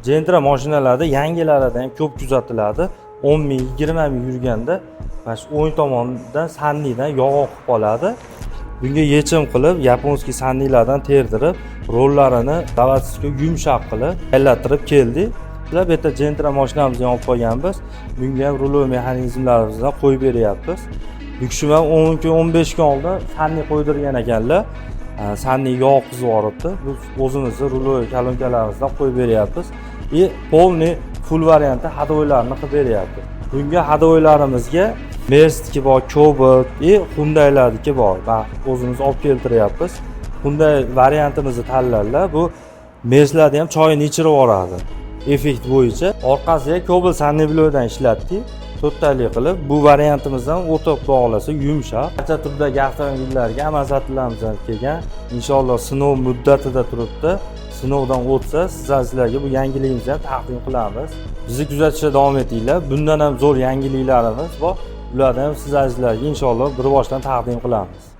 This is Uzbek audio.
Gentra mashinalarda, yangilarida ham ko'p kuzatiladi. 10 ming, 20 ming yurganda mana shu o'ng tomondan сальник dan yog' oqib qoladi. Bunga yechim qilib, японский сальник lardan terdirib, rollarini заводской yumshoq qilib aylantirib keldik. Bu yerda Gentra mashinamizni olib qo'yganmiz. Bunga ham рулевой mexanizmlarimizdan qo'yib beryapmiz. Bu kishi ham 10 kun, 15 kun oldin сальник qo'ydirgan ekanlar. Сальник yog' qizib yuboribdi. Biz o'zimizni рулевой kolonkalarimizdan qo'yib beryapmiz и полный full variantda ходовой larni qilib beryapti. Bunga ходовой larimizga Mercniki bor, Cobalt и Hyundailarniki bor. Man o'zimiz olib keltiryapmiz. Hyundai variantimizni tanlanlar. Bu Merclarni ham choyini ichirib yuboradi effekt bo'yicha. Orqasiga Cobalt сайлентблок dan ishlatdik to'rttalik qilib. Bu variantimizdan o'ta, xudo xohlasa, yumshoq. Barcha turdagi avtomobillarga amalsatlarimiz ham kelgan. Inshaalloh, sinov muddatida turibdi. Sinovdan o'tsa, siz azizlarga bu yangiligimizni ham taqdim qilamiz. Bizni kuzatishda davom etinglar. Bundan ham zo'r yangiliklarimiz bor, ularni ham siz azizlarga, inshaalloh, bir boshdan taqdim qilamiz.